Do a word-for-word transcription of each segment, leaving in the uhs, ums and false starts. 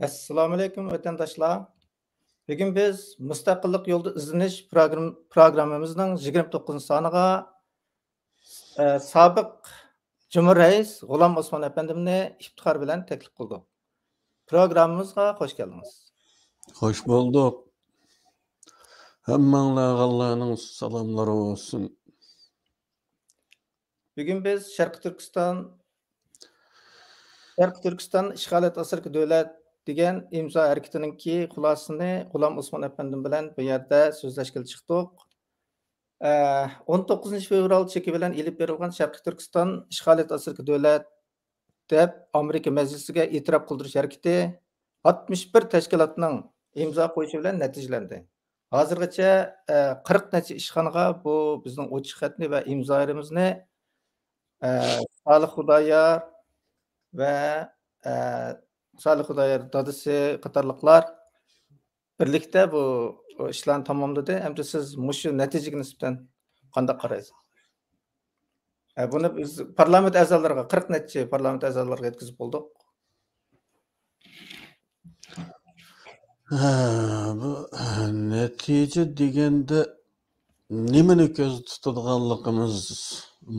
ئەسسالامۇئەلەيكۇم، ۋەتەنداشلار. بۈگۈن بىز مۇستەقىللىق يولىدا ئىزدىنىش پروگرام-، پروگراممىمىزنىڭ يىگىرمە توققۇزىنچى سانىغا، ئە، سابىق جۇمھۇر رەئىس غۇلام ئوسمان ئەپەندىمنى ئىپتىخار بىلەن تەكلىپ قىلدۇق. پروگراممىمىزغا خوش كەلدىڭىز. خوش بولدۇق. ھەممەڭلارغا ئاللانىڭ سالاملىرى بولسۇن. بۈگۈن بىز شەرقىي تۈركىستان، شەرقىي تۈركىستان ئىشغالىيەت ئاستىدىكى دۆلەت دېگەن ئىمزا ھەرىكىتىنىڭكى خۇلاسىسىنى غۇلام ئوسمان ئەپەندىم بىلەن بۇ يەردە سۆزلەشكىلى چىقتۇق. ئە، ئون توققۇزىنچى فېۋرال چېكى بىلەن ئېلىپ بېرىلغان شەرقىي تۈركىستان ئىشغالىيەت ئاستىدىكى دۆلەت دەپ ئامېرىكا مەجلىسىگە ئېتىراپ قىلدۇرۇش ھەرىكىتى ئاتمىش بىر تەشكىلاتنىڭ ئىمزا قويۇشى بىلەن نەتىجىلەندى. ھازىرغىچە، ئە، قىرىق نەچچە ئىشخانىغا بۇ بىزنىڭ ئوچۇق خەتنى ۋە ئىمزايىمىزنى، ئە، سالىھ خۇدايار ۋە، ئە، سالىھ خۇدايار دادىسى قاتارلىقلار بىرلىكتە بۇ ئىشلارنى تاماملىدى. ئەمدى سىز مۇشۇ نەتىجىگە نىسبەتەن قانداق قارايسىز؟ ئە، بۇنى بىز پارلامېنت ئەزالىرىغا، قىرىق نەچچە پارلامېنت ئەزالىرىغا يەتكۈزۈپ بولدۇق. ھە، بۇ نەتىجە دېگەندە نېمىنى كۆزدە تۇتىدىغانلىقىمىز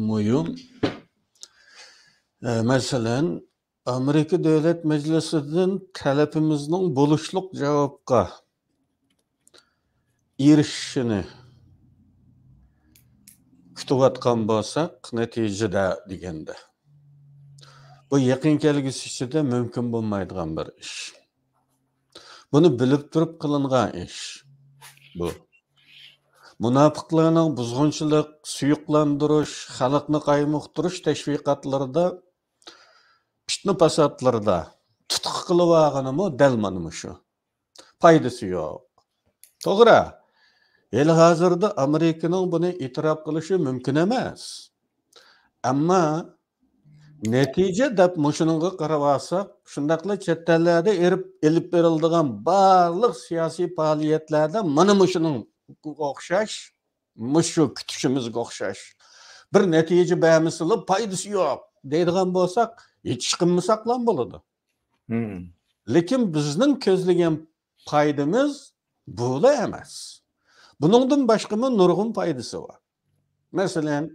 مۇھىم. ئە، مەسىلەن، ئامېرىكا دۆلەت مەجلىسىدىن تەلىپىمىزنىڭ بولۇشلۇق جاۋابقا ئېرىشىشىنى كۈتۈۋاتقان بولساق، نەتىجىدە دېگەندە، بۇ يېقىن كەلگۈسى ئىچىدە مۇمكىن بولمايدىغان بىر ئىش. بۇنى بىلىپ تۇرۇپ قىلىنغان ئىش بۇ. مۇناپىقلارنىڭ بۇزغۇنچىلىق، سۇيۇقلاندۇرۇش، خەلقنى قايمۇقتۇرۇش تەشۋىقاتلىرىدا، پىتنە-پاساتلىرىدا تۇتقا قىلىۋالغىنىمۇ دەل مانا مۇشۇ. پايدىسى يوق. توغرا، ھېلى ھازىردا ئامېرىكىنىڭ بۇنى ئېتىراپ قىلىشى مۇمكىن ئەمەس. ئەمما نەتىجە دەپ مۇشۇنىڭغا قاراۋالساق، شۇنداقلا چەت ئەللەردە ئېرىپ-، ئېلىپ بېرىلىدىغان بارلىق سىياسىي پائالىيەتلەردە مانا مۇشۇنىڭ ئوخشاش، مۇشۇ كۈتۈشىمىزگە ئوخشاش. بىر نەتىجە بەرمىسىلا پايدىسى يوق دەيدىغان بولساق، ھېچ ئىش قىلمىساقلا بولىدۇ. مم. لېكىن بىزنىڭ كۆزلىگەن پايدىمىز بۇلا ئەمەس. بۇنىڭدىن باشقىمۇ نۇرغۇن پايدىسى بار. مەسىلەن،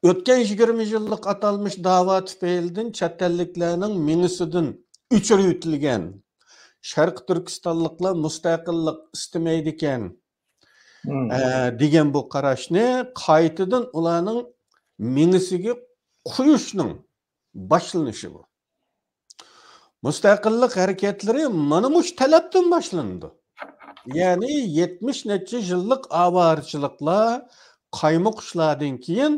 ئۆتكەن يىگىرمە يىللىق ئاتالمىش داۋا تۈپەيلىدىن چەت ئەللىكلەرنىڭ مېڭىسىدىن ئۆچۈرۈۋېتىلگەن، شەرقىي تۈركىستانلىقلار مۇستەقىللىق ئىستىمەيدىكەن، مم. ئە، دېگەن بۇ قاراشنى قايتىدىن ئۇلارنىڭ مېڭىسىگە قويۇشنىڭ باشلىنىشى بۇ. مۇستەقىللىق ھەرىكەتلىرى مانا مۇشۇ تەلەپتىن باشلىنىدۇ. يەنى يەتمىش نەچچە يىللىق ئاۋارىچىلىقلار، قايمۇقۇشلاردىن كېيىن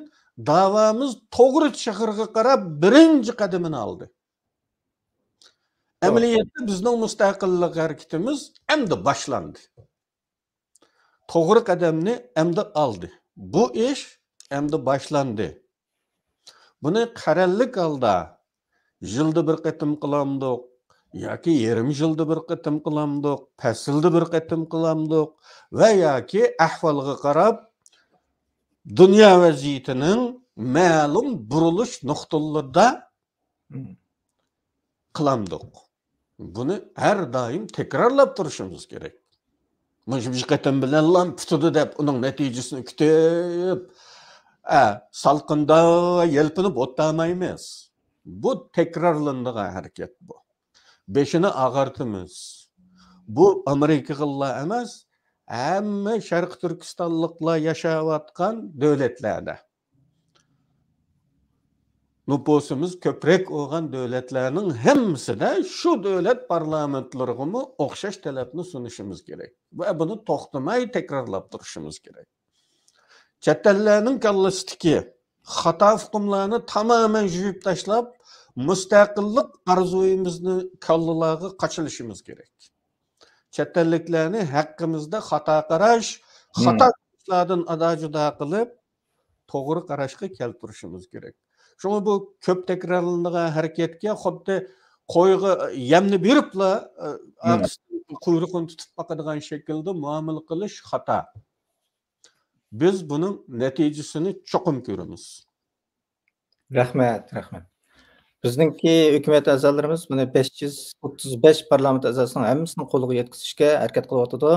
داۋامىز توغرا چىغىرغا قاراپ بىرىنچى قەدىمىنى ئالدى. توغرا. ئەمەلىيەتتە بىزنىڭ مۇستەقىللىق ھەرىكىتىمىز ئەمدى باشلاندى. توغرا قەدەمنى ئەمدى ئالدى. بۇ ئىش ئەمدى باشلاندى. بۇنى قەرەللىك ھالدا يىلدا بىر قېتىم قىلامدۇق ياكى يېرىم يىلدا بىر قېتىم قىلامدۇق، پەسىلدە بىر قېتىم قىلامدۇق ۋە ياكى ئەھۋالغا قاراپ دۇنيا ۋەزىيىتىنىڭ مەلۇم بۇرۇلۇش نۇقتىلىرىدا مم. قىلامدۇق. بۇنى ھەر دائىم تەكرارلاپ تۇرۇشىمىز كېرەك. مۇشۇ بىر قېتىم بىلەنلا پۈتىدۇ دەپ ئۇنىڭ نەتىجىسىنى كۈتۈپ، ئە، سالقىندا يەلپۈنۈپ ئولتۇرمايمىز. بۇ تەكرارلىنىدىغان ھەرىكەت بۇ. بېشىنى ئاغارتىمىز. بۇ ئامېرىكىغىلا ئەمەس، ھەممە شەرقىي تۈركىستانلىقلار ياشاۋاتقان دۆلەتلەردە، نوپۇسىمىز كۆپرەك بولغان دۆلەتلەرنىڭ ھەممىسىدە شۇ دۆلەت پارلامېنتلىرىغىمۇ ئوخشاش تەلەپنى سۇنۇشىمىز كېرەك. ۋە بۇنى توختىماي تەكرارلاپ تۇرۇشىمىز كېرەك. چەت ئەللەرنىڭ كاللىسىدىكى خاتا ئۇقۇملارنى تامامەن يۇيۇپ تاشلاپ، مۇستەقىللىق ئارزۇيىمىزنى كاللىلارغا قاچىلىشىمىز كېرەك. چەت ئەللىكلەرنى ھەققىمىزدە خاتا قاراش، مم. خاتا قاراشلاردىن ئادا-جۇدا قىلىپ، توغرا قاراشقا كەلتۈرۈشىمىز كېرەك. شۇڭا بۇ كۆپ تەكرارلىنىدىغان ھەرىكەتكە خۇددى قويغا يەمنى بېرىپلا، ئە، مم. ئارقىسىدىن قۇيرۇقىنى تۇتۇپ باقىدىغان شەكىلدە مۇئامىلە قىلىش خاتا. بىز بۇنىڭ نەتىجىسىنى چوقۇم كۆرىمىز. رەھمەت، رەھمەت. بىزنىڭكى ھۆكۈمەت ئەزالىرىمىز بۇنى بەش يۈز ئوتتۇز بەش پارلامېنت ئەزاسىنىڭ ھەممىسىنىڭ قولىغا يەتكۈزۈشكە ھەرىكەت قىلىۋاتىدۇ.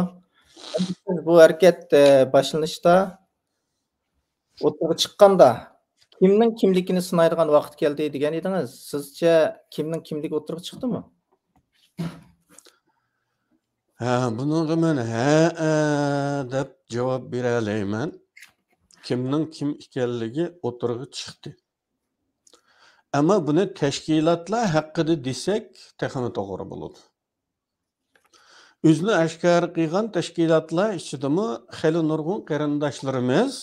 بۇ ھەرىكەت، ئە، باشلىنىشتا ئوتتۇرىغا چىققاندا، كىمنىڭ كىملىكىنى سىنايدىغان ۋاقىت كەلدى دېگەن ئىدىڭىز. سىزچە كىمنىڭ كىملىكى ئوتتۇرىغا چىقتىمۇ؟ ھە، بۇنىڭغا مەن ھەئە دەپ جاۋاب بېرەلەيمەن. كىمنىڭ كىم ئىكەنلىكى ئوتتۇرىغا چىقتى. ئەمما بۇنى تەشكىلاتلار ھەققىدە دېسەك، تېخىمۇ توغرا بولىدۇ. ئۆزىنى ئاشكارا قىلغان تەشكىلاتلار ئىچىدىمۇ خېلى نۇرغۇن قېرىنداشلىرىمىز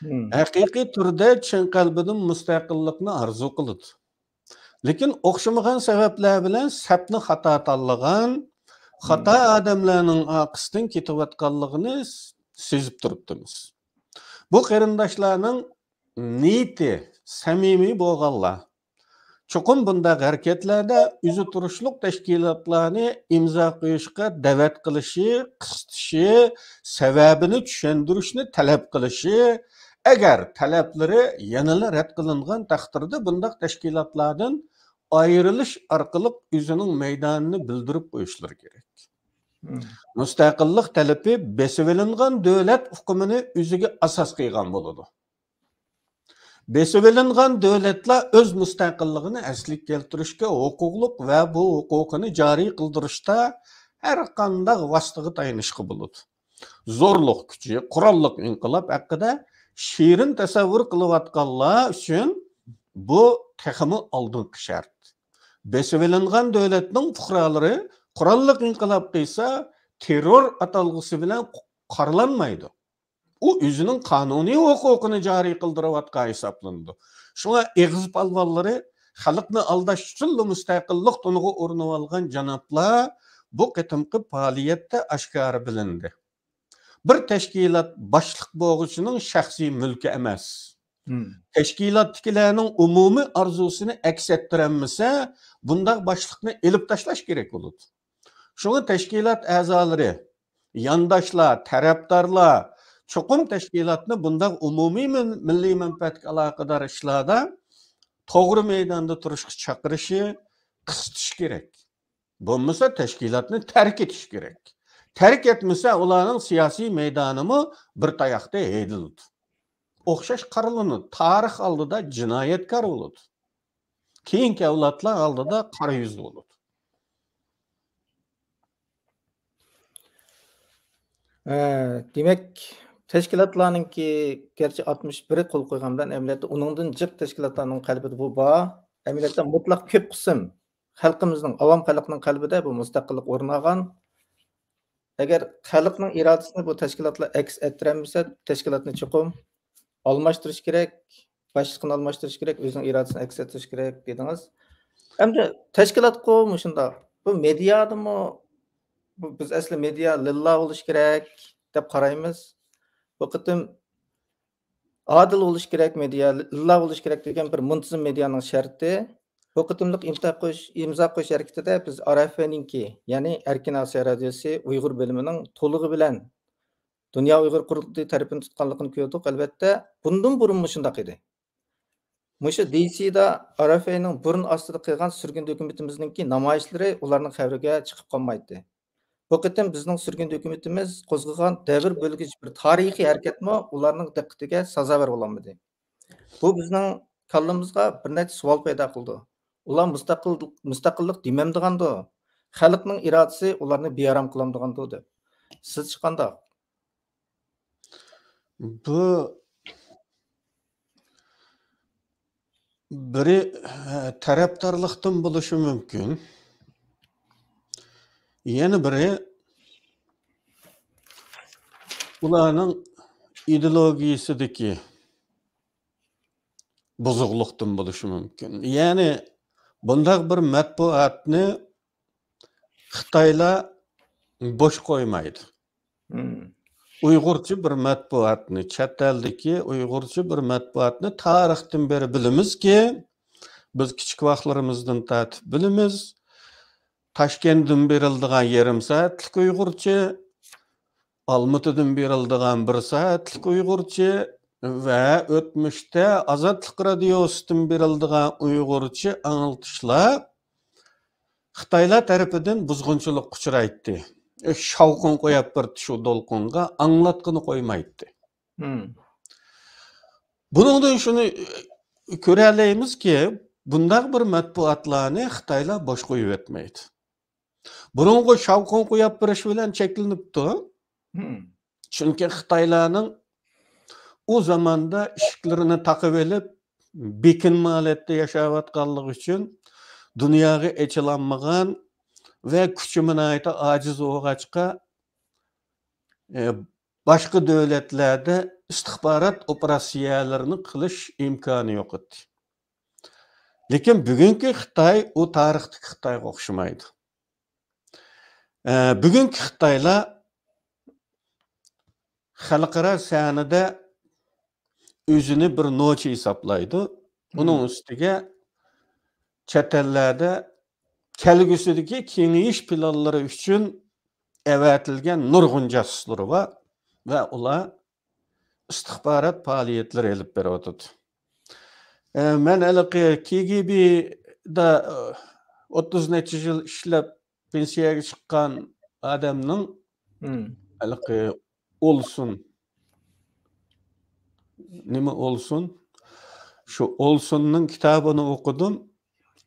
مم. ھەقىقىي تۈردە چىن قەلبىدىن مۇستەقىللىقنى ئارزۇ قىلىدۇ. لېكىن ئوخشىمىغان سەۋەبلەر بىلەن سەپنى خاتا تاللىغان، خاتا مم. ئادەملەرنىڭ ئارقىسىدىن كېتىۋاتقانلىقىنى س-، سېزىپ تۇرۇپتىمىز. بۇ قېرىنداشلارنىڭ نىيىتى سەمىمىي بولغانلار، چوقۇم بۇنداق ھەرىكەتلەردە ئۆزى تۇرۇشلۇق تەشكىلاتلارنى ئىمزا قويۇشقا دەۋەت قىلىشى، قىستىشى، سەۋەبىنى چۈشەندۈرۈشنى تەلەپ قىلىشى، ئەگەر تەلەپلىرى يەنىلا رەت قىلىنغان تەقدىردە، بۇنداق تەشكىلاتلاردىن ئايرىلىش ئارقىلىق ئۆزىنىڭ مەيدانىنى بىلدۈرۈپ قويۇشلىرى كېرەك. مم. مۇستەقىللىق تەلىپى بېسىۋېلىنغان دۆلەت ئۇقۇمىنى ئۆزىگە ئاساس قىلغان بولىدۇ. بېسىۋېلىنغان دۆلەتلەر ئۆز مۇستەقىللىقىنى ئەسلىگە كەلتۈرۈشكە ھوقۇقلۇق ۋە بۇ ھوقۇقىنى جارى قىلدۇرۇشتا ھەر قانداق ۋاسىتىگە تايىنىشقا بولىدۇ. زورلۇق كۈچى، قوراللىق ئىنقىلاب ھەققىدە شېرىن تەسەۋۋۇر قىلىۋاتقانلار ئۈچۈن بۇ تېخىمۇ ئالدىنقى شەرت. بېسىۋېلىنغان دۆلەتنىڭ پۇقرالىرى قوراللىق ئىنقىلاب قىلسا، تېررور ئاتالغۇسى بىلەن قارىلانمايدۇ. ئۇ ئۆزىنىڭ قانۇنىي ھوقۇقىنى جارى قىلدۇرۇۋاتقان ھېسابلىنىدۇ. شۇڭا ئېغىز پالۋانلىرى خەلقنى ئالداش ئۈچۈنلا مۇستەقىللىق تونىغا ئورىنىۋالغان جانابلار بۇ قېتىمقى پائالىيەتتە ئاشكارا بىلىندى. بىر تەشكىلات باشلىق بولغۇچىنىڭ شەخسىي مۈلكى ئەمەس. مم. تەشكىلاتتىكىلەرنىڭ ئومۇمىي ئارزۇسىنى ئەكس ئەتتۈرەلمىسە، بۇنداق باشلىقنى ئېلىپ تاشلاش كېرەك بولىدۇ. شۇڭا تەشكىلات ئەزالىرى، يانداشلار، تەرەپدارلار چوقۇم تەشكىلاتنى بۇنداق ئومۇمىي مىل-، مىللىي مەنپەئەتكە ئالاقىدار ئىشلاردا توغرا مەيداندا تۇرۇشقا چاقىرىشى، قىستىشى كېرەك. بولمىسا تەشكىلاتنى تەرك ئېتىشى كېرەك. تەرك ئەتمىسە ئۇلارنىڭ سىياسىي مەيدانىمۇ بىر تاياقتا ھەيدىلىدۇ. ئوخشاش قارىلىنىدۇ. تارىخ ئالدىدا جىنايەتكار بولىدۇ. كېيىنكى ئەۋلادلار ئالدىدا قارا يۈز بولىدۇ. ھە، دېمەك، تەشكىلاتلارنىڭكى گەرچە ئاتمىش بىرى قول قويغان بىلەن، ئەمەلىيەتتە ئۇنىڭدىن جىق تەشكىلاتلارنىڭ قەلبىدە بۇ بار. ئەمەلىيەتتە مۇتلەق كۆپ قىسىم خەلقىمىزنىڭ، ئاۋام خەلقنىڭ قەلبىدە بۇ مۇستەقىللىق ئورۇن ئالغان. ئەگەر خەلقنىڭ ئىرادىسىنى بۇ تەشكىلاتلار ئەكس ئەتتۈرەلمىسە، تەشكىلاتنى چوقۇم ئالماشتۇرۇش كېرەك، باشلىقىنى ئالماشتۇرۇش كېرەك، ئۆزىنىڭ ئىرادىسىنى ئەكس ئەتتۈرۈش كېرەك دېدىڭىز. ئەمدى تەشكىلاتقۇ مۇشۇنداق، بۇ مېدىيادىمۇ، بۇ، بىز ئەسلى مېدىيا لىللا بولۇش كېرەك دەپ قارايمىز. بۇ قېتىم ئادىل بولۇش كېرەك مېدىيا، لىللا بولۇش كېرەك دېگەن بىر مۇنتىزىم مېدىيانىڭ شەرتى. بۇ قېتىملىق ئىمتا قويۇش، ئىمزا قويۇش ھەرىكىتىدە بىز ئار ئېف ئېنىڭكى، يەنى ئەركىن ئاسىيا رادىيوسى ئۇيغۇر بۆلۈمىنىڭ تولۇقى بىلەن دۇنيا ئۇيغۇر قۇرۇلتىيى تەرىپىنى تۇتقانلىقىنى كۆردۇق. ئەلۋەتتە، بۇندىن بۇرۇنمۇ شۇنداق ئىدى. مۇشۇ دى سىدا ئار ئېف ئېنىڭ بۇرۇن ئاستىدا قىلغان سۈرگۈندە ھۆكۈمىتىمىزنىڭكى نامايىشلىرى ئۇلارنىڭ خەۋىرىگە چىقىپ قالمايتتى. بۇ قېتىم بىزنىڭ سۈرگۈندە ھۆكۈمىتىمىز قوزغىغان دەۋر بۆلگۈچ بىر تارىخىي ھەرىكەتمۇ ئۇلارنىڭ دىققىتىگە سازاۋەر بولالمىدى. بۇ بىزنىڭ كاللىمىزغا بىر نەچچە سوئال پەيدا قىلىدۇ. ئۇلار مۇستەقىل، مۇستەقىللىق دېمەمدىغاندۇ؟ خەلقنىڭ ئىرادىسى ئۇلارنى بىئارام قىلامدىغاندۇ دەپ. سىزچە قانداق؟ بۇ بىرى، ھە، تەرەپدارلىقتىن بولۇشى مۇمكىن. يەنە بىرى ئۇلارنىڭ ئىدېئولوگىيىسىدىكى بۇزۇقلۇقتىن بولۇشى مۇمكىن. يەنى بۇنداق بىر مەتبۇئاتنى خىتايلار بوش قويمايدۇ. مم. ئۇيغۇرچە بىر مەتبۇئاتنى، چەت ئەلدىكى ئۇيغۇرچە بىر مەتبۇئاتنى تارىختىن بېرى بىلىمىزكى، بىز كىچىك ۋاقىتلىرىمىزدىن تارتىپ بىلىمىز. تاشكەنتتىن بېرىلىدىغان يېرىم سائەتلىك ئۇيغۇرچە، ئالمۇتىدىن بېرىلىدىغان بىر سائەتلىك ئۇيغۇرچە، ۋە ئۆتمۈشتە ئازادلىق رادىيوسىدىن بېرىلىدىغان ئۇيغۇرچە ئاڭلىتىشلار خىتايلار تەرىپىدىن بۇزغۇنچىلىققا ئۇچرايتتى. شاۋقۇن قويۇپ بېرىتتى شۇ دولقۇنغا، ئاڭلاتقىنى قويمايتتى. بۇنىڭدىن شۇنى كۆرەلەيمىزكى، بۇنداق بىر مەتبۇئاتلارنى خىتايلار بوش قويۇۋەتمەيدۇ. بۇرۇنقى شاۋقۇن قويۇپ بېرىش بىلەن چەكلىنىپتۇ. چۈنكى خىتايلارنىڭ ئۇ زاماندا ئىشىكلىرىنى تاقىۋېلىپ، بېكىنمە ھالەتتە ياشاۋاتقانلىقى ئۈچۈن دۇنياغا ئېچىلالمىغان ۋە كۈچىمۇ ناھايىتى ئاجىز بولغاچقا، ئە، باشقا دۆلەتلەردە ئىستىخبارات ئوپېراتسىيەلىرىنى قىلىش ئىمكانى يوق ئىدى. لېكىن بۈگۈنكى خىتاي ئۇ تارىختىكى خىتايغا ئوخشىمايدۇ. ئە، بۈگۈنكى خىتايلار خەلقئارا سەھنىدە ئۆزىنى بىر نوچى ھېسابلايدۇ. ئۇنىڭ ئۈستىگە چەت ئەللەردە كەلگۈسىدىكى كېڭىيىش پىلانلىرى ئۈچۈن ئەۋەتىلگەن نۇرغۇن جاسۇسلىرى بار ۋە ئۇلار ئىستىخبارات پائالىيەتلىرى ئېلىپ بېرىۋاتىدۇ. ئە، مەن ھېلىقى كېگېبىدا، ئە، ئوتتۇز نەچچە يىل ئىشلەپ پېنسىيەگە چىققان ئادەمنىڭ، ھېلىقى ئولسون، نېمە ئولسون؟ شۇ ئولسوننىڭ كىتابىنى ئوقۇدۇم.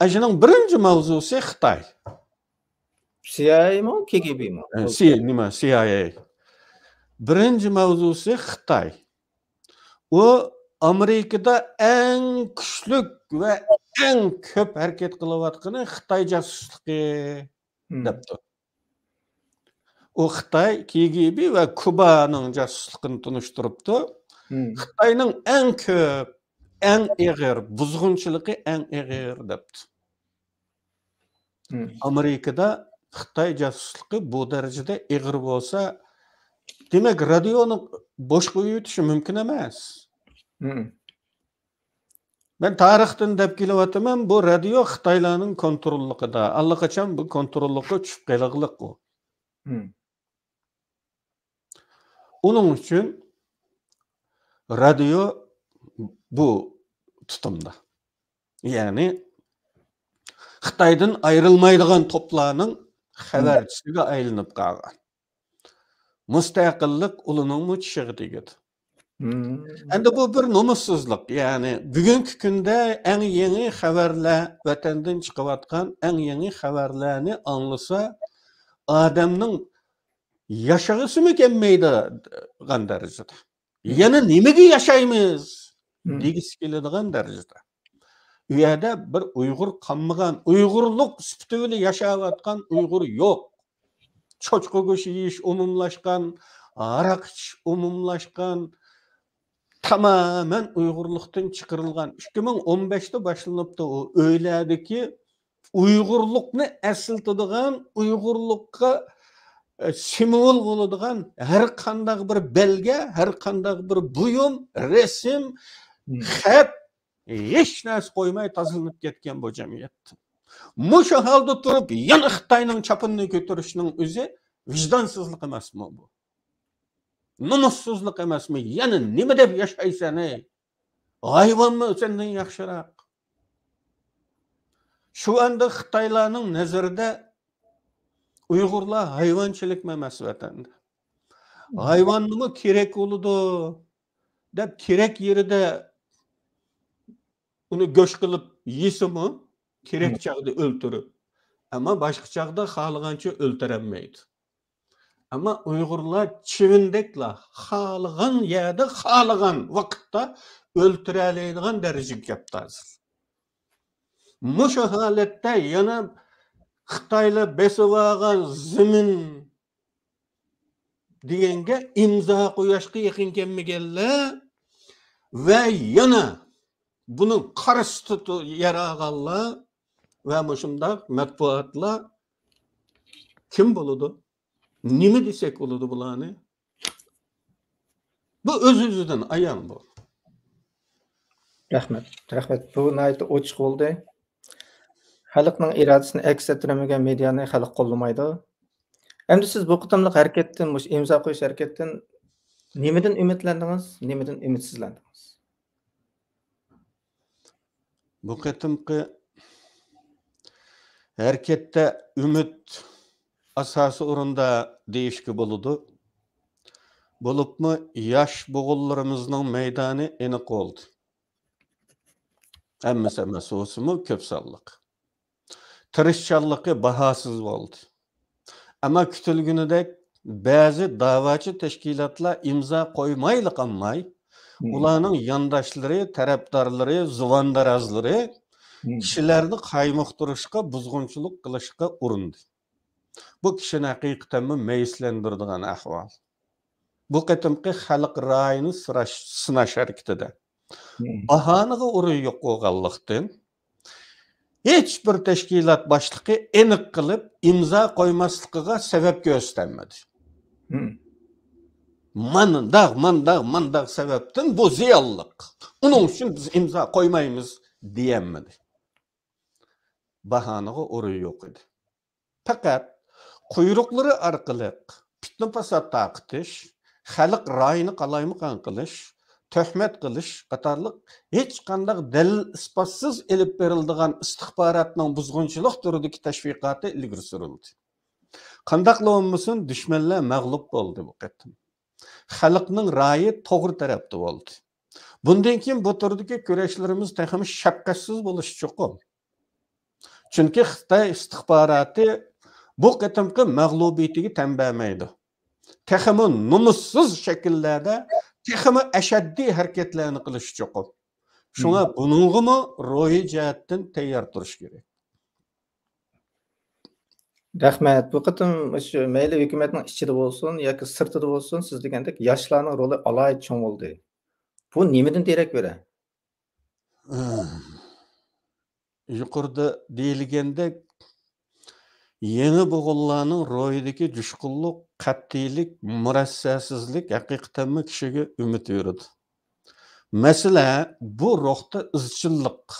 ئە، شۇنىڭ بىرىنچى ماۋزۇسى خىتاي. سىئايئەيمۇ، كېگېبىمۇ؟ ئە، سى-، نېمە، سىئايئەي. بىرىنچى ماۋزۇسى خىتاي. ئۇ ئامېرىكىدا ئەڭ كۈچلۈك ۋە ئەڭ كۆپ ھەرىكەت قىلىۋاتقىنى خىتاي جاسۇسلۇقى دەپتۇ. ئۇ خىتاي كېگېبى ۋە كۇبانىڭ جاسۇسلۇقىنى تونۇشتۇرۇپتۇ. خىتاينىڭ ئەڭ كۆپ، ئەڭ ئېغىر، بۇزغۇنچىلىقى ئەڭ ئېغىر دەپتۇ. ئامېرىكىدا خىتاي جاسۇسلۇقى بۇ دەرىجىدە ئېغىر بولسا، دېمەك، رادىيونى بوش قويۇۋېتىشى مۇمكىن ئەمەس. مەن تارىختىن دەپ كېلىۋاتىمەن، بۇ رادىيو خىتايلارنىڭ كونتروللۇقىدا، ئاللىقاچان بۇ كونتروللۇققا چۈشۈپ قېلىغلىق ئۇ. ئۇنىڭ ئۈچۈن رادىيو بۇ تۇتۇمدا. يەنى خىتايدىن ئايرىلمايدىغان توپلارنىڭ خەۋەرچىسىگە ئايلىنىپ قالغان. مۇستەقىللىق ئۇلىنىڭمۇ چىشىغا تېگىدۇ. ئەمدى بۇ بىر نومۇسسىزلىق. يەنى بۈگۈنكى كۈندە ئەڭ يېڭى خەۋەرلەر، ۋەتەندىن چىقىۋاتقان ئەڭ يېڭى خەۋەرلەرنى ئاڭلىسا، ئادەمنىڭ ياشىغۇسىمۇ كەلمەيدىغان دەرىجىدە. يەنە نېمىگە ياشايمىز؟ دېگۈسى كېلىدىغان دەرىجىدە. ئۇ يەردە بىر ئۇيغۇر قالمىغان، ئۇيغۇرلۇق سۈپىتى بىلەن ياشاۋاتقان ئۇيغۇر يوق. چوشقا گۆشى يېيىش ئومۇملاشقان، ھاراق ئىچىش ئومۇملاشقان، تامامەن ئۇيغۇرلۇقتىن چىقىرىلغان. ئىككى مىڭ ئون بەشتە باشلىنىپتۇ ئۇ ئۆيلەردىكى ئۇيغۇرلۇقنى ئەسلىتىدىغان، ئۇيغۇرلۇققا، ئە، سىمۋول بولىدىغان ھەر قانداق بىر بەلگە، ھەر قانداق بىر بۇيۇم، رەسىم، خەت، ھېچ نەرسە قويماي تازىلىنىپ كەتكەن بۇ جەمئىيەت. مۇشۇ ھالدا تۇرۇپ يەنە خىتاينىڭ چاپىنىنى كۆتۈرۈشنىڭ ئۆزى ۋىجدانسىزلىق ئەمەسمۇ بۇ؟ نومۇسسىزلىق ئەمەسمۇ؟ يەنە نېمە دەپ ياشايسەن، ھەي؟ ھايۋانمۇ سەندىن ياخشىراق. شۇ ئاندا خىتايلارنىڭ نەزىرىدە ئۇيغۇرلار ھايۋانچىلىكمۇ ئەمەس ۋەتەندە. ھايۋاننىمۇ كېرەك بولىدۇ دەپ، كېرەك يېرىدە ئۇنى گۆش قىلىپ يېسىمۇ، كېرەك چاغدا ئۆلتۈرۈپ. ئەمما باشقا چاغدا خالىغانچە ئۆلتۈرەلمەيدۇ. ئەمما ئۇيغۇرلار چىۋىندەكلا خالىغان يەردە، خالىغان ۋاقىتتا ئۆلتۈرەلەيدىغان دەرىجىگە كەپتۇ ھازىر. مۇشۇ ھالەتتە يەنە خىتايلار بېسىۋالغان زېمىن دېگەنگە ئىمزا قويۇشقا يېقىن كەلمىگەنلەر ۋە يەنە بۇنىڭ قارشىسىدا يەر ئالغانلار ۋە مۇشۇنداق مەتبۇئاتلار كىم بولىدۇ؟ نېمە دېسەك بولىدۇ بۇلارنى؟ بۇ ئۆز-ئۆزىدىن ئايان بۇ. رەھمەت، رەھمەت. بۇ ناھايىتى ئوچۇق بولدى. خەلقنىڭ ئىرادىسىنى ئەكس ئەتتۈرەلمىگەن مېدىيانى خەلق قوللىمايدۇ. ئەمدى سىز بۇ قېتىملىق ھەرىكەتتىن، مۇشۇ ئىمزا قويۇش ھەرىكەتتىن نېمىدىن ئۈمىدلەندىڭىز؟ نېمىدىن ئۈمىدسىزلەندىڭىز؟ بۇ قېتىمقى ھەرىكەتتە ئۈمىد ئاساسىي ئورۇندا دېيىشكە بولىدۇ. بولۇپمۇ ياش بوغۇنلىرىمىزنىڭ مەيدانى ئېنىق بولدى. ھەممىسى ئەمەس بولسىمۇ، كۆپ سانلىق. تىرىشچانلىقى باھاسىز بولدى. ئەمما كۈتۈلگىنىدەك بەزى داۋاچى تەشكىلاتلار ئىمزا قويمايلا قالماي، ئۇلارنىڭ يانداشلىرى، تەرەپدارلىرى، زۇۋاندارازلىرى كىشىلەرنى قايمۇقتۇرۇشقا، بۇزغۇنچىلىق قىلىشقا ئۇرۇندى. بۇ كىشىنى ھەقىقەتەنمۇ مەيۈسلەندۈرىدىغان ئەھۋال. بۇ قېتىمقى خەلق رايىنى سىناش ھەرىكىتىدە باھانىغا ئورۇن يوق بولغانلىقتىن، ھېچ بىر تەشكىلات باشلىقى ئېنىق قىلىپ ئىمزا قويماسلىقىغا سەۋەب كۆرسىتەلمىدى. مانداق، مانداق، مانداق سەۋەبتىن بۇ زىيانلىق. ئۇنىڭ ئۈچۈن بىز ئىمزا قويمايمىز دېيەلمىدى. باھانىغا ئورۇن يوق ئىدى. پەقەت قۇيرۇقلىرى ئارقىلىق پىتنە-پاسات تارقىتىش، خەلق رايىنى قالايمىقان قىلىش، تۆھمەت قىلىش قاتارلىق ھېچقانداق دەلىل-ئىسپاتسىز ئېلىپ بېرىلىدىغان ئىستىخباراتنىڭ بۇزغۇنچىلىق تۈرىدىكى تەشۋىقاتى ئىلگىرى سۈرۈلدى. قانداقلا بولمىسۇن، دۈشمەنلەر مەغلۇپ بولدى بۇ قېتىم. خەلقنىڭ رايى توغرا تەرەپتە بولدى. بۇندىن كېيىن بۇ تۈردىكى كۈرەشلىرىمىز تېخىمۇ شەپقەتسىز بولۇشى چوقۇم. چۈنكى خىتاي ئىستىخباراتى بۇ قېتىمقى مەغلۇبىيىتىگە تەن بەرمەيدۇ. تېخىمۇ نومۇسسىز شەكىللەردە، تېخىمۇ ئەشەددىي ھەرىكەتلەرنى قىلىشى چوقۇم. شۇڭا بۇنىڭغىمۇ روھىي جەھەتتىن تەييار تۇرۇش كېرەك. رەھمەت. بۇ قېتىم شۇ مەيلى ھۆكۈمەتنىڭ ئىچىدە بولسۇن ياكى سىرتىدا بولسۇن، سىز دېگەندەك ياشلارنىڭ رولى ئالاھىدە چوڭ بولدى. بۇ نېمىدىن دېرەك بېرە؟ يۇقىرىدا دېيىلگەندەك، يېڭى بوغۇنلارنىڭ روھىدىكى جۇشقۇنلۇق، قەتئىيلىك، مۇرەسسەسىزلىك ھەقىقەتەنمۇ كىشىگە ئۈمىد بېرىدۇ. مەسىلە، بۇ روھتا ئىزچىللىق.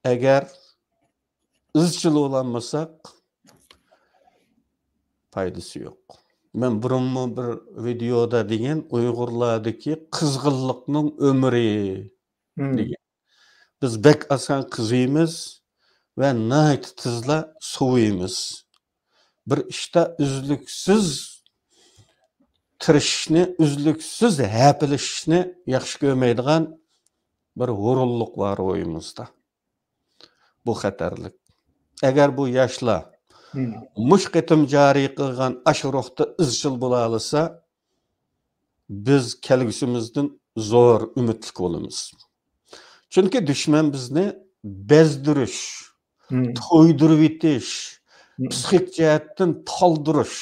ئەگەر ئىزچىل بولالمىساق، پايدىسى يوق. مەن بۇرۇنمۇ بىر ۋىدېيودا دېگەن، ئۇيغۇرلاردىكى قىزغىنلىقنىڭ ئۆمرى دېگەن. بىز بەك ئاسان قىزىيمىز ۋە ناھايىتى تېزلا سوۋۇيمىز. بىر ئىشتا ئۈزلۈكسىز تىرىشىشنى، ئۈزلۈكسىز ھەپىلىشىشنى ياخشى كۆرمەيدىغان بىر ھۇرۇنلۇق بار روھىمىزدا. بۇ خەتەرلىك. ئەگەر بۇ ياشلار مۇشۇ قېتىم جارى قىلغان ئاشۇ روھتا ئىزچىل بولالىسا، بىز كەلگۈسىمىزدىن زور ئۈمىدلىك بولىمىز. چۈنكى دۈشمەن بىزنى بەزدۈرۈش، تويدۇرۇۋېتىش، پىسخىك جەھەتتىن تالدۇرۇش،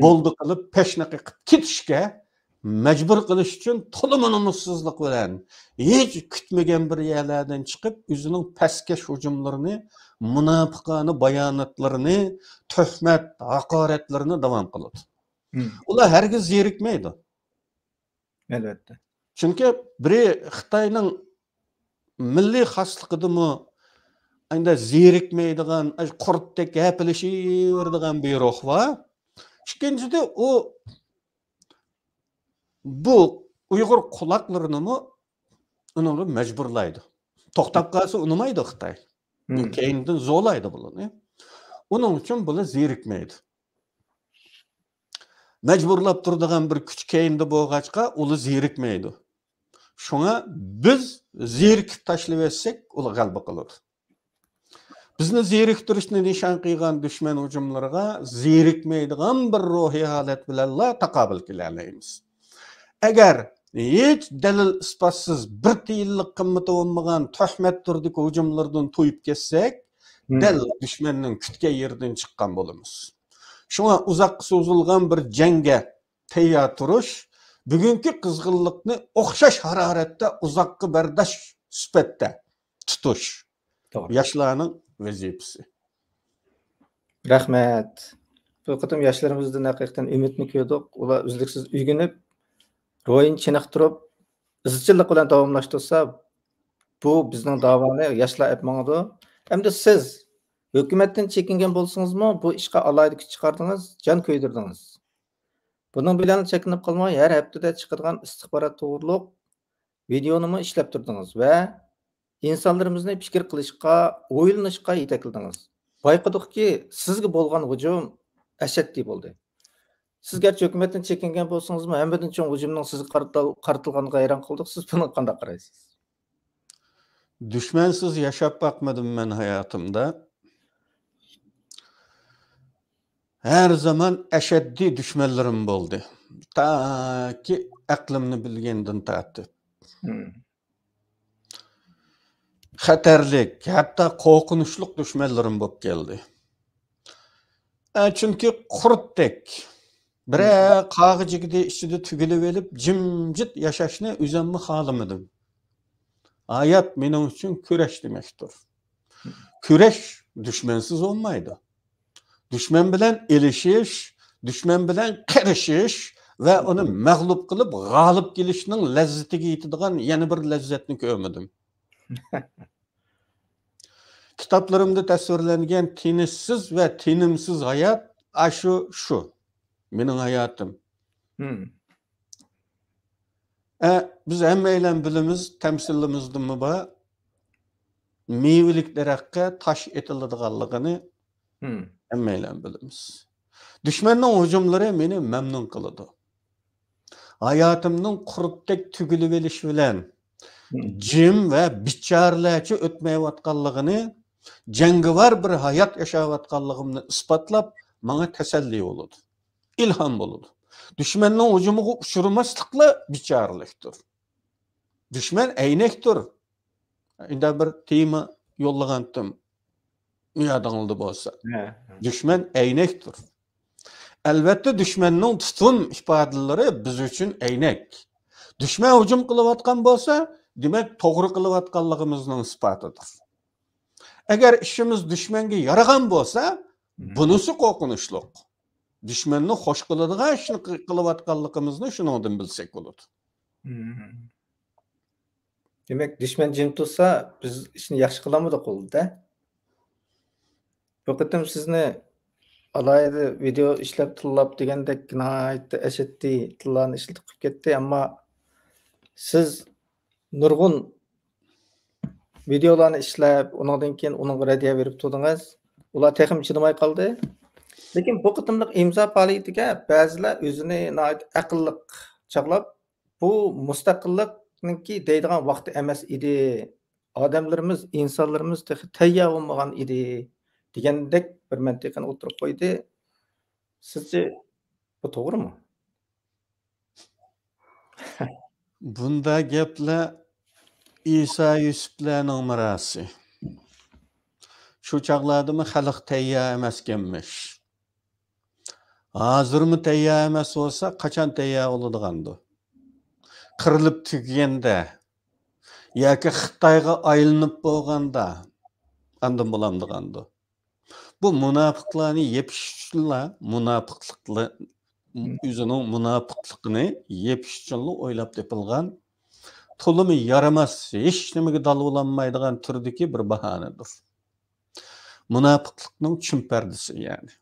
بولدى قىلىپ پەشنى قېقىپ كېتىشكە مەجبۇر قىلىش ئۈچۈن تولىمۇ نومۇسسىزلىق بىلەن، ھېچ كۈتمىگەن بىر يەرلەردىن چىقىپ، ئۆزىنىڭ پەسكەش ھۇجۇملىرىنى، مۇناپىقانە باياناتلىرىنى، تۆھمەت، ھاقارەتلىرىنى داۋام قىلىدۇ. ئۇلار ھەرگىز زېرىكمەيدۇ. ئەلۋەتتە. چۈنكى بىرى خىتاينىڭ مىللىي خاسلىقىدىمۇ ئەندى زېرىكمەيدىغان، قۇرتتەك ھەپىلىشىۋېرىدىغان بىر روھ بار. ئىككىنچىدىن، ئۇ بۇ ئۇيغۇر قۇلاقلىرىنىمۇ ئۇنىڭغا مەجبۇرلايدۇ. توختاپ قالسا ئۇنىمايدۇ خىتاي. كەينىدىن زورلايدۇ بۇلارنى. ئۇنىڭ ئۈچۈن بۇلار زېرىكمەيدۇ. مەجبۇرلاپ تۇرىدىغان بىر كۈچ كەينىدە بولغاچقا، ئۇلار زېرىكمەيدۇ. شۇڭا بىز زېرىكىپ تاشلىۋەتسەك، ئۇلار غەلىبە قىلىدۇ. بىزنى زېرىكتۈرۈشنى نىشان قىلغان دۈشمەن ھۇجۇملىرىغا زېرىكمەيدىغان بىر روھىي ھالەت بىلەنلا تاقابىل كېلەلەيمىز. ئەگەر ھېچ دەلىل-ئىسپاتسىز، بىر تىيىنلىق قىممىتى بولمىغان تۆھمەت تۈرىدىكى ھۇجۇملىرىدىن تويۇپ كەتسەك، دەل دۈشمەننىڭ كۈتكەن يېرىدىن چىققان بولىمىز. شۇڭا ئۇزاققا سوزۇلغان بىر جەڭگە تەييار تۇرۇش، بۈگۈنكى قىزغىنلىقنى ئوخشاش ھارارەتتە ئۇزاققا بەرداشت سۈپەتتە تۇتۇش. توغرا. ياشلارنىڭ ۋەزىپىسى. رەھمەت. بۇ قېتىم ياشلىرىمىزدىن ھەقىقەتەن ئۈمىدنى كۆردۇق. ئۇلار ئۈزلۈكسىز ئۆگىنىپ، روھىنى چېنىقتۇرۇپ، ئىزچىللىق بىلەن داۋاملاشتۇرسا، بۇ بىزنىڭ داۋانى ياشلار ئەپ ماڭىدۇ. ئەمدى سىز ھۆكۈمەتتىن چېكىنگەن بولسىڭىزمۇ، بۇ ئىشقا ئالاھىدە كۈچ چىقاردىڭىز، جان كۆيدۈردىڭىز. بۇنىڭ بىلەن چەكلىنىپ قالماي، ھەر ھەپتىدە چىقىدىغان ئىستىخبارات توغرۇلۇق ۋىدېئونىمۇ ئىشلەپ تۇردىڭىز ۋە ئىنسانلىرىمىزنى پىكىر قىلىشقا، ئويلىنىشقا يېتەكلىدىڭىز. بايقىدۇقكى، سىزگە بولغان ھۇجۇم ئەشەددىي بولدى. سىز گەرچە ھۆكۈمەتتىن چېكىنگەن بولسىڭىزمۇ، ھەممىدىن چوڭ ھۇجۇمنىڭ سىزگە قارىتىل-، قارىتىلغانلىقىغا ھەيران قالدۇق. سىز بۇنىڭغا قانداق قارايسىز؟ دۈشمەنسىز ياشاپ باقمىدىم مەن ھاياتىمدا. ھەر زامان ئەشەددىي دۈشمەنلىرىم بولدى. تاكى ئەقلىمنى بىلگەندىن تارتىپ. خەتەرلىك، ھەتتا قورقۇنچلۇق دۈشمەنلىرىم بولۇپ كەلدى. ئە، چۈنكى قۇرتتەك بىرەر قاغا-جىگدە ئىچىدە تۈگۈلۈۋېلىپ، جىمجىت ياشاشنى ئۆزۈممۇ خالىمىدىم. ھايات مېنىڭ ئۈچۈن كۈرەش دېمەكتۇر. كۈرەش دۈشمەنسىز بولمايدۇ. دۈشمەن بىلەن ئېلىشىش، دۈشمەن بىلەن قېرىشىش ۋە ئۇنى مەغلۇپ قىلىپ، غالىب كېلىشنىڭ لەززىتىگە يېتىدىغان يەنە بىر لەززەتنى كۆرمىدىم. كىتابلىرىمدا تەسۋىرلەنگەن تىنچسىز ۋە تىنىمسىز ھايات، ئاشۇ شۇ مېنىڭ ھاياتىم. ئە، بىز ھەممەيلەن بىلىمىز، تەمسىلىمىزدىمۇ بار، مېۋىلىك دەرەخكە تاش ئېتىلىدىغانلىقىنى ھەممەيلەن بىلىمىز. دۈشمەننىڭ ھۇجۇملىرى مېنى مەمنۇن قىلىدۇ. ھاياتىمنىڭ قۇرتتەك تۈگۈلۈۋېلىشى بىلەن جىم ۋە بىچارىلەرچە ئۆتمەيۋاتقانلىقىنى، جەڭگىۋار بىر ھايات ياشاۋاتقانلىقىمنى ئىسپاتلاپ، ماڭا تەسەللى بولىدۇ، ئىلھام بولىدۇ. دۈشمەننىڭ ھۇجۇمىغا ئۇچرىماسلىقلا بىچارىلىكتۇر. دۈشمەن ئەينەكتۇر. ئىنداق بىر تېما يوللىغانتىم، يادىڭلىدا بولسا. دۈشمەن ئەينەكتۇر. ئەلۋەتتە، دۈشمەننىڭ تۇتۇم ئىپادىلىرى بىز ئۈچۈن ئەينەك. دۈشمەن ھۇجۇم قىلىۋاتقان بولسا، دېمەك، توغرا قىلىۋاتقانلىقىمىزنىڭ ئىسپاتىدۇر. ئەگەر ئىشىمىز دۈشمەنگە يارىغان بولسا، بۇنىسى قورقۇنچلۇق. دۈشمەننى خوش قىلىدىغان ئىشنى قىلىۋاتقانلىقىمىزنى شۇنىڭدىن بىلسەك بولىدۇ. دېمەك، دۈشمەن جىم تۇرسا، بىز ئىشنى ياخشى قىلالمىدۇق بولدى-دە. بۇ قېتىم سىزنى ئالاھىدە ۋىدېئو ئىشلەپ تىللاپ دېگەندەك ناھايىتى ئەشەددىي تىللانى ئىشلىتىپ قىلىپ كەتتى، ئەمما سىز نۇرغۇن ۋىدېئولارنى ئىشلەپ، ئۇنىڭدىن كېيىن ئۇنىڭغا رەددىيە بېرىپ تۇردىڭىز. ئۇلار تېخىمۇ چىدىماي قالدى. لېكىن بۇ قېتىملىق ئىمزا پائالىيىتىگە بەزىلەر ئۆزىنى ناھايىتى ئەقىللىق چاغلاپ، بۇ مۇستەقىللىقنىڭكى دەيدىغان ۋاقتى ئەمەس ئىدى. ئادەملىرىمىز، ئىنسانلىرىمىز تېخى تەييار بولمىغان ئىدى، دېگەندەك بىر مەنتىقىنى ئوتتۇرىغا قويدى. سىزچە بۇ توغرىمۇ؟ بۇنداق گەپلەر ئىسا يۈسۈپلەرنىڭ مىراسى. شۇ چاغلاردىمۇ خەلق تەييار ئەمەسكەنمىش. ھازىرمۇ تەييار ئەمەس بولسا، قاچان تەييار بولىدىغاندۇ؟ قىرىلىپ تۈگىگەندە ياكى خىتايغا ئايلىنىپ بولغاندا ئاندىن بولامدىغاندۇ؟ بۇ مۇناپىقلارنى يېپىش ئۈچۈنلا، مۇناپىقلىقلار، ئۆزىنىڭ مۇناپىقلىقىنى يېپىش ئۈچۈنلا ئويلاپ تېپىلغان، تولىمۇ يارىماس، ھېچ نېمىگە دال بولالمايدىغان تۈردىكى بىر باھانىدۇر. مۇناپىقلىقنىڭ چۈن پەردىسى، يەنى.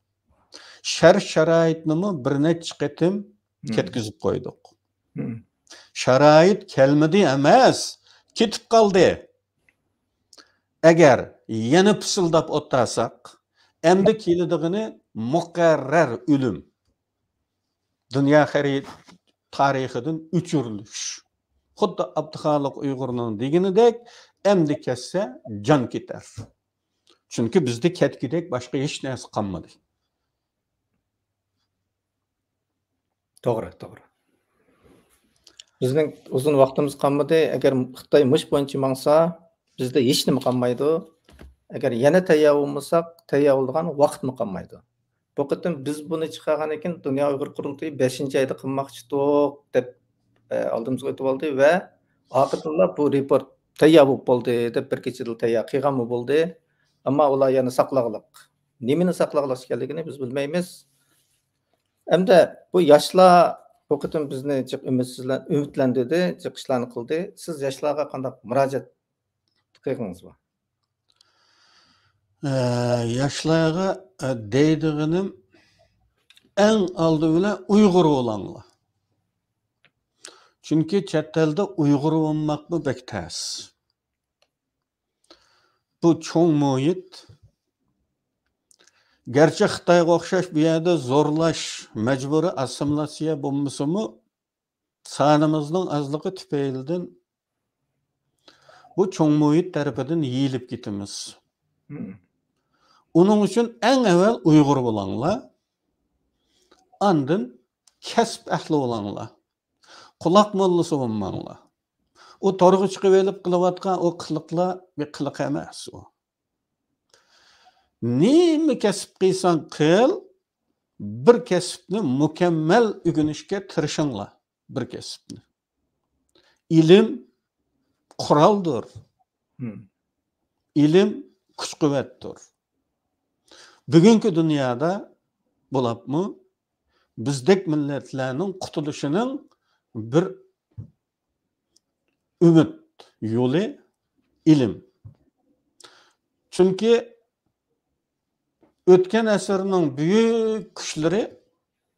شەرت-شارائىتنىمۇ بىر نەچچە قېتىم كەتكۈزۈپ قويدۇق. شارائىت كەلمىدى ئەمەس، كېتىپ قالدى. ئەگەر يەنە پىسىلداپ ئولتۇرساق، ئەمدى كېلىدىغىنى مۇقەررەر ئۆلۈم. دۇنيا خەرىت-، تارىخىدىن ئۆچۈرۈلۈش. خۇددى ئابدۇخالىق ئۇيغۇرنىڭ دېگىنىدەك، ئەمدى كەتسە جان كېتەر. چۈنكى بىزدە كەتكۈدەك باشقا ھېچ نەرسە قالمىدى. توغرا، توغرا. بىزنىڭ ئۇزۇن ۋاقتىمىز قالمىدى. ئەگەر خىتاي مۇش بويىچە ماڭسا، بىزدە ھېچ نېمە قالمايدۇ. ئەگەر يەنە تەييار بولمىساق، تەييار بولىدىغان ۋاقىتمۇ قالمايدۇ. بۇ قېتىم بىز بۇنى چىقارغاندىن كېيىن، دۇنيا ئۇيغۇر قۇرۇلتىيى بەشىنچى ئايدا قىلماقچىدۇق، دەپ، ئە، ئالدىمىزغا ئۆتۈپ ئالدى ۋە ئارقىدىنلا بۇ رېپورت تەييار بولۇپ بولدى، دەپ، بىر كېچىدىلا تەييار قىلغانمۇ بولدى. ئەمما ئۇلار يەنە ساقلاغلىق. نېمىنى ساقلاغلىق ئىكەنلىكىنى بىز بىلمەيمىز. ئەمدى بۇ ياشلار بۇ قېتىم بىزنى جىق ئۈمىدسىزلەن-، ئۈمىدلەندۈردى، جىق ئىشلارنى قىلدى. سىز ياشلارغا قانداق مۇراجىئەت قىلغىڭىز بار؟ ئە، ياشلارغا، ئە، دەيدىغىنىم، ئەڭ ئالدى بىلەن ئۇيغۇر بولاڭلار. چۈنكى چەت ئەلدە ئۇيغۇر بولماقمۇ بەك تەس. بۇ چوڭ مۇھىت. گەرچە خىتايغا ئوخشاش بۇ يەردە زورلاش، مەجبۇرىي ئاسسىمىلياتسىيە بولمىسىمۇ، سانىمىزنىڭ ئازلىقى تۈپەيلىدىن بۇ چوڭ مۇھىت تەرىپىدىن يېيىلىپ كېتىمىز. مم. ئۇنىڭ ئۈچۈن ئەڭ ئەۋۋەل ئۇيغۇر بولاڭلار، ئاندىن كەسىپ ئەھلى بولاڭلار. قۇلاق موللىسى بولماڭلار. ئۇ تورغا چىقىۋېلىپ قىلىۋاتقان ئۇ قىلىقلار بىر قىلىق ئەمەس ئۇ. نېمە كەسىپ قىلساڭ قىل، بىر كەسىپنى مۇكەممەل ئۆگىنىشكە تىرىشىڭلار. بىر كەسىپنى. ئىلىم قورالدۇر. مم. ئىلىم كۈچ-قۇۋۋەتتۇر. بۈگۈنكى دۇنيادا بولۇپمۇ بىزدەك مىللەتلەرنىڭ قۇتۇلۇشىنىڭ بىر ئۈمىد يولى ئىلىم. چۈنكى ئۆتكەن ئەسىرنىڭ بۈيۈك كۈچلىرى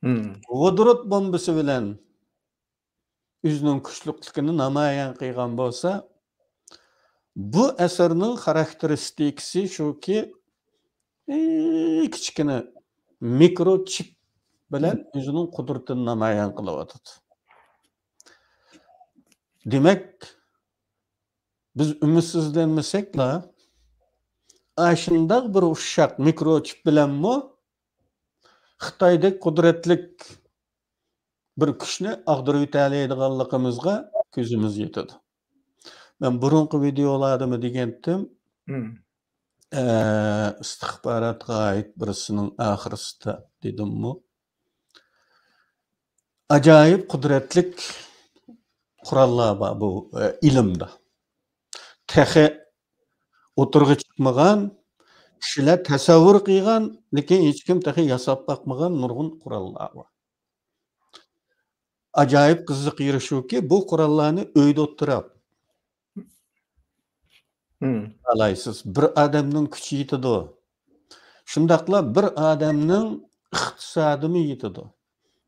مم. ۋودورود بومبىسى بىلەن ئۆزىنىڭ كۈچلۈكلۈكىنى نامايان قىلغان بولسا، بۇ ئەسىرنىڭ خاراكتېرىستىكىسى شۇكى، ئى، كىچىككىنە مىكرو چىپ بىلەن ئۆزىنىڭ قۇدرىتىنى نامايان قىلىۋاتىدۇ. دېمەك، بىز ئۈمىدسىزلەنمىسەكلا، ئاشۇنداق بىر ئۇششاق مىكرو چىپ بىلەنمۇ خىتايدەك قۇدرەتلىك بىر كۈچنى ئاغدۇرۇۋېتەلەيدىغانلىقىمىزغا كۆزىمىز يېتىدۇ. مەن بۇرۇنقى ۋىدېئولاردىمۇ دېگەنتىم، مم. ئە، ئىستىخباراتقا ئائىت بىرسىنىڭ ئاخىرسىدا دېدىممۇ؟ ئاجايىپ قۇدرەتلىك قوراللار بار بۇ، ئە، ئىلىمدا. تېخى ئوتتۇرىغا چىقمىغان، كىشىلەر تەسەۋۋۇر قىلغان، لېكىن ھېچكىم تېخى ياساپ باقمىغان نۇرغۇن قوراللار بار. ئاجايىپ قىزىق يېرى شۇكى، بۇ قوراللارنى ئۆيدە ئولتۇرۇپ مم. ئالايسىز. بىر ئادەمنىڭ كۈچى يېتىدۇ. شۇنداقلا بىر ئادەمنىڭ ئىقتىسادىمۇ يېتىدۇ.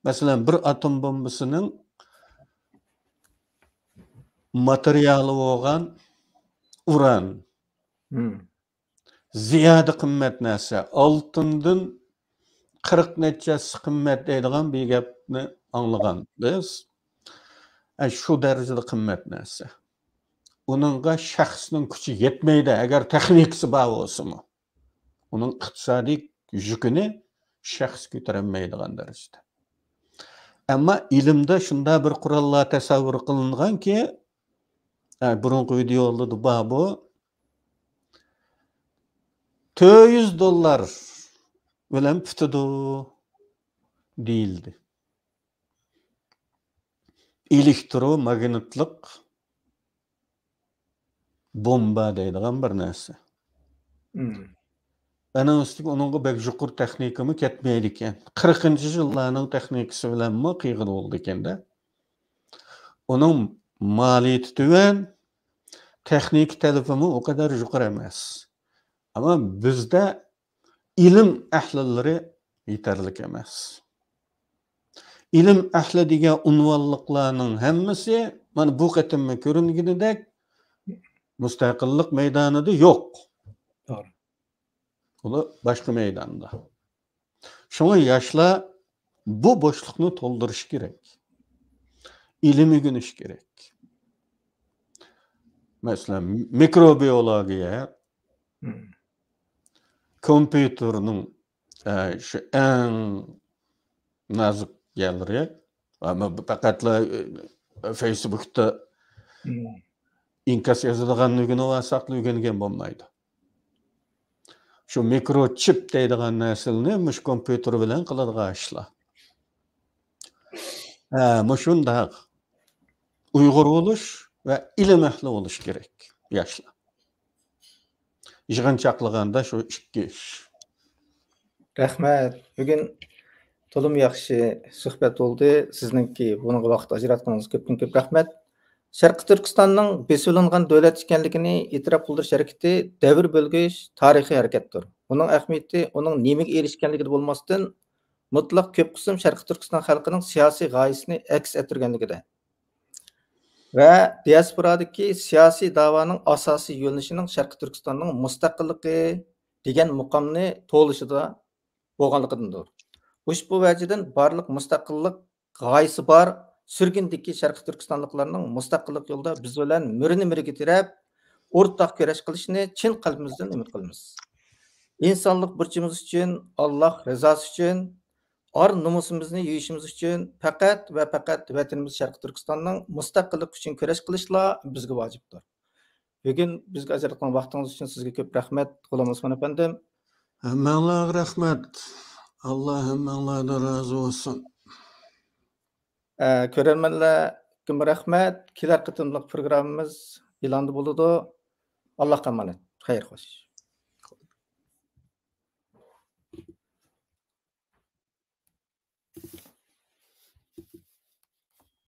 مەسىلەن، بىر ئاتوم بومبىسىنىڭ ماتېرىيالى بولغان ئۇران. مم. زىيادە قىممەت نەرسە. ئالتۇندىن قىرىق نەچچە ھەسسە قىممەت دەيدىغان بىر گەپنى ئاڭلىغان بىز. ئە، شۇ دەرىجىدە قىممەت نەرسە. ئۇنىڭغا شەخسنىڭ كۈچى يەتمەيدۇ، ئەگەر تېخنىكىسى بار بولسىمۇ. ئۇنىڭ ئىقتىسادىي يۈكىنى شەخس كۆتۈرەلمەيدىغان دەرىجىدە. ئەمما ئىلىمدە شۇنداق بىر قوراللار تەسەۋۋۇر قىلىنغانكى، ئە، بۇرۇنقى ۋىدېئولاردا بار بۇ، تۆت يۈز دوللار بىلەن پۈتىدۇ دېيىلدى. ئېلېكتروماگنىتلىق بومبا دەيدىغان بىر نەرسە. مم. ئەنىڭ ئۈستىگە ئۇنىڭغا بەك يۇقىرى تېخنىكىمۇ كەتمەيدىكەن. قىرىقىنچى يىللارنىڭ تېخنىكىسى بىلەنمۇ قىلغىلى بولىدىكەن-دە. ئۇنىڭ مالىيىتى تۆۋەن، تېخنىكا تەلىپىمۇ ئۇ قەدەر يۇقىرى ئەمەس. ئەمما بىزدە ئىلىم ئەھلىلىرى يېتەرلىك ئەمەس. ئىلىم ئەھلى دېگەن ئۇنۋانلىقلارنىڭ ھەممىسى مانا بۇ قېتىممۇ كۆرۈنگىنىدەك مۇستەقىللىق مەيدانىدا يوق. توغرا. ئۇلار باشقا مەيداندا. شۇڭا ياشلار بۇ بوشلۇقنى تولدۇرۇشى كېرەك. ئىلىم ئۆگىنىشى كېرەك. مەسىلەن، مىكروبىيولوگىيە، مم. كومپيۇتېرنىڭ، ئە، شۇ ئەڭ نازۇك يەرلىرى. ئەمما بۇ پەقەتلا، ئە، فېيسبۇكتا مم. ئىنكاس يازىدىغاننى ئۆگىنىۋالساقلا ئۆگەنگەن بولمايدۇ. شۇ مىكروچىپ دەيدىغان نەرسىلەرنى مۇشۇ كومپيۇتېر بىلەن قىلىدىغان ئىشلار. ھە، مۇشۇنداق ئۇيغۇر بولۇش ۋە ئىلىم ئەھلى بولۇش كېرەك ياشلار. يىغىنچاقلىغاندا شۇ ئىككى ئىش. رەھمەت. بۈگۈن تولىمۇ ياخشى سۆھبەت بولدى. سىزنىڭكى بۇنىڭغا ۋاقىت ئاجراتقىنىڭىزغا كۆپتىن كۆپ رەھمەت. شەرقىي تۈركىستاننىڭ بېسىۋېلىنغان دۆلەت ئىكەنلىكىنى ئېتىراپ قىلدۇرۇش ھەرىكىتى دەۋر بۆلگۈچ تارىخىي ھەرىكەتتۇر. ئۇنىڭ ئەھمىيىتى ئۇنىڭ نېمىگە ئېرىشكەنلىكىدە بولماستىن، مۇتلەق كۆپ قىسىم شەرقىي تۈركىستان خەلقىنىڭ سىياسىي غايىسىنى ئەكس ئەتتۈرگەنلىكىدە ۋە دىياسپورادىكى سىياسىي داۋانىڭ ئاساسىي يۆنىلىشىنىڭ شەرقىي تۈركىستاننىڭ مۇستەقىللىقى دېگەن مۇقامنى تولىشىدا بولغانلىقىدىندۇر. ئۇشبۇ ۋەجىدىن بارلىق مۇستەقىللىق غايىسى بار سۈرگۈندىكى شەرقىي تۈركىستانلىقلارنىڭ مۇستەقىللىق يولىدا بىز بىلەن مۈرىنى مۈرىگە تىرەپ، ئورتاق كۈرەش قىلىشىنى چىن قەلبىمىزدىن ئۈمىد قىلىمىز. ئىنسانلىق بۇرچىمىز ئۈچۈن، ئاللاھ رىزاسى ئۈچۈن، ئار نومۇسىمىزنى يۇيۇشىمىز ئۈچۈن پەقەت ۋە پەقەت ۋەتىنىمىز شەرقىي تۈركىستاننىڭ مۇستەقىللىقى ئۈچۈن كۈرەش قىلىشلا بىزگە ۋاجىپتۇر. بۈگۈن بىزگە ئاجراتقان ۋاقتىڭىز ئۈچۈن سىزگە كۆپ رەھمەت، غۇلام ئوسمان ئەپەندىم. ھەممەڭلارغا رەھمەت. ئاللاھ ھەممەڭلاردىن رازى بولسۇن. ئە، كۆرەرمەنلەرگىمۇ رەھمەت. كېلەر قېتىملىق پروگراممىمىز ئېلاندا بولىدۇ. ئاللاھقا ئامانەت. خەير خوش.